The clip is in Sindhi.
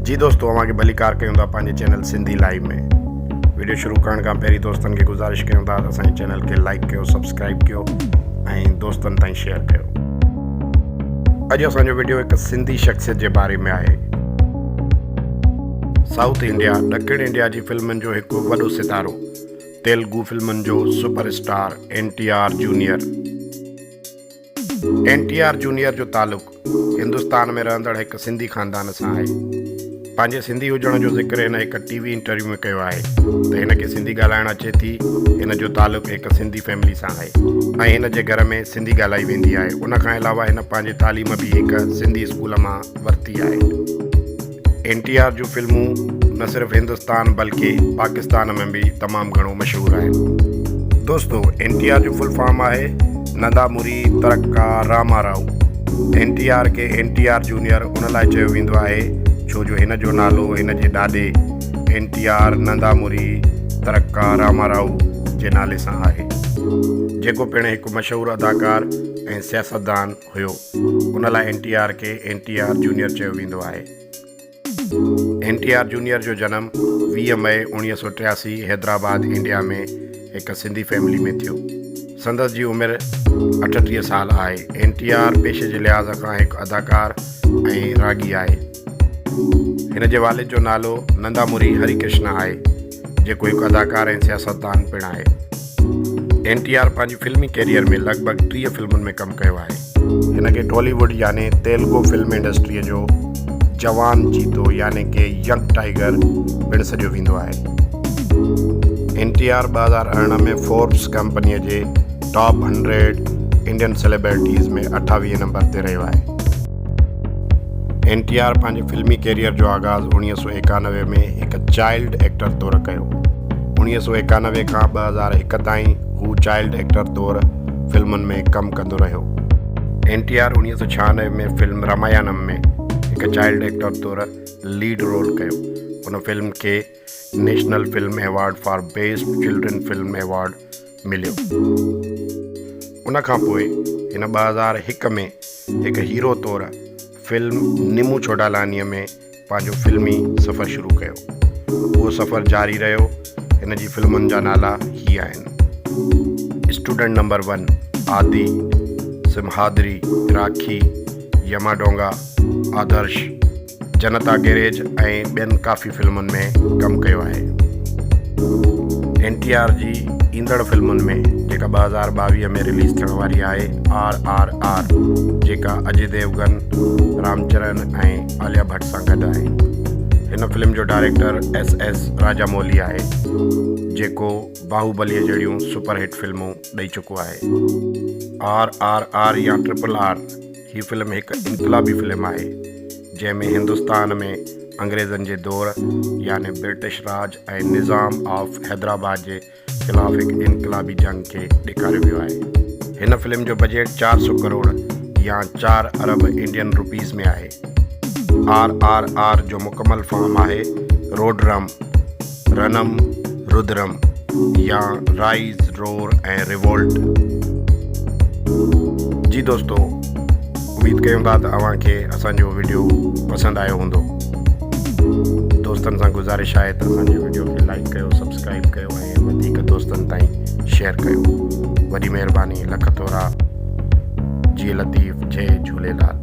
جي دوستو اوهان کي ڀليڪار ڪيون ٿا پنهنجي چينل سنڌي لائيو ۾. وڊيو شروع ڪرڻ کان پهرين دوستن کي گذارش ڪيون ٿا ته اسان جي چينل کي لائيڪ ڪيو سبسڪرائيب ڪيو ۽ دوستن تائين شيئر ڪيو. اڄ اسان جو وڊيو هڪ سنڌي شخصيت جي باري ۾ آهي. سائوٿ انڊيا، ڏکڻ انڊيا جي فلمن جو هڪ وڏو ستارو، تيلگو فلمن جو super star N T R junior. N T R junior جو تعلق هندستان ۾ رهندڙ هڪ سنڌي خاندان سان آهي. پنهنجي سنڌي هجڻ جو ذڪر هن هڪ ٽي وي انٽرويو ۾ ڪيو آهي ته هن کي سنڌي ڳالهائڻ اچي ٿي، هن جو تعلق هڪ سنڌي فيملي سان آهي ۽ هن جي گهر ۾ سنڌي ڳالهائي ويندي آهي. ان کان علاوه هن پنهنجي تعليم به هڪ سنڌي اسڪول مان ورتي آهي. اين ٽي آر جون فلمون نه صرف هندستان بلڪه پاڪستان ۾ به تمام گهڻو مشهور آهن. دوستو اين ٽي آر جو فل فارم آهي Nandamuri Taraka Rama Rao. N T R کي اين ٽي آر جونيئر ان لاء چيو ويندو آهي ڇو جو هن جو نالو هن جي ڏاڏي N T R Nandamuri Taraka Rama Rao جي نالي سان آهي جيڪو پڻ هڪ مشهور اداڪار ۽ سياستدان هيو. ان لاء اين ٽي آر کي اين ٽي آر جونيئر چيو ويندو آهي. اين ٽي آر جونيئر جو جنم 20 مئي 1983 حيدرآباد انڊيا ۾ هڪ سنڌي فيملي ۾ ٿيو. سندس جي عمر 38 سال آهي. اين ٽي آر پيشي جي لحاظ کان هڪ اداڪار ۽ راڳي آهي. هن جي والد جو نالو ننداموري هري ڪرشنا آهي، جيڪو هڪ اداڪار ۽ سياستدان پڻ آهي. اين ٽي آر پنهنجي فلمي ڪيريئر ۾ لڳ ڀڳ 30 فلمن ۾ ڪم ڪيو آهي. هن کي ٽالي ووڊ يعني تيلگو فلم انڊسٽريء جو جوان چيتو يعني ڪي ينگ ٽائيگر پڻ سڏيو ويندو آهي. اين ٽي آر 2018 ۾ فوربس ڪمپنيء جي top hundred Indian celebrities ۾ 28 number تي رهيو آهي. اين ٽي آر پنهنجي فلمي ڪيريئر جو آغاز 1991 ۾ هڪ چائلڊ ايڪٽر طور ڪيو. 1991 کان 2001 تائين هو چائلڊ ايڪٽر طور فلمن ۾ ڪم ڪندو رهيو. اين ٽي آر 1996 ۾ فلم رامايانم ۾ هڪ چائلڊ ايڪٽر طور ليڊ رول ڪيو. ان فلم کي national film award for best children film award مليو. ان کان پوء هن 2001 ۾ هڪ هيرو طور فلم نمو ڇوڊالانيء ۾ پنهنجو فلمي سفر شروع ڪيو. اهو سفر جاري رهيو. هن جي فلمن جا نالا هي آهن. اسٽوڊنٽ نمبر ون، آدي، سمهادري، راکي، يماڊونگا، آدرش. جنتا گيريج ۽ ٻين ڪافي فلمن ۾ ڪم ڪيو آهي. اين ٽي آر جي ايندڙ فلمن ۾ جيڪا 2022 ۾ رليز ٿيڻ واري آهي آر آر آر جيڪا اجي ديوگن، رام چرن ۽ عاليا ڀٽ سان گڏ آهي. هن فلم جو ڊائريڪٽر ايس ايس راجامولي آهي جيڪو باهوبليء جهڙيون سپر هٽ فلمون ڏئي چڪو آهي. آر آر آر يا ٽرپل آر هي فلم هڪ انقلابي فلم آهي، جنهن ۾ هندستان ۾ انگريزن جي دور يعني برٽش راڄ ۽ نظام آف حيدرآباد جي خلاف هڪ انقلابي جنگ کي ڏيکاريو ويو آهي. هن فلم جو بجيٽ 400 ڪروڙ يا چار ارب انڊين روپيز ۾ آهي. آر آر آر جو مڪمل فارم آهي روڊرم، رنم، ردرم يا رائز، رور ۽ ريوولٽ. جي دوستو اميد ڪيون ٿا ته اوهان کي اسان جو وڊيو پسند آيو هوندو. دوستن سان گذارش آهي ته اسان جي وڊيو کي لائيڪ ڪيو سبسڪرائيب ڪيو ۽ وڌيڪ دوستن تائين شيئر ڪيو. وڏي مهرباني لک ٿورا. جي لطيف جئي جهوليلال.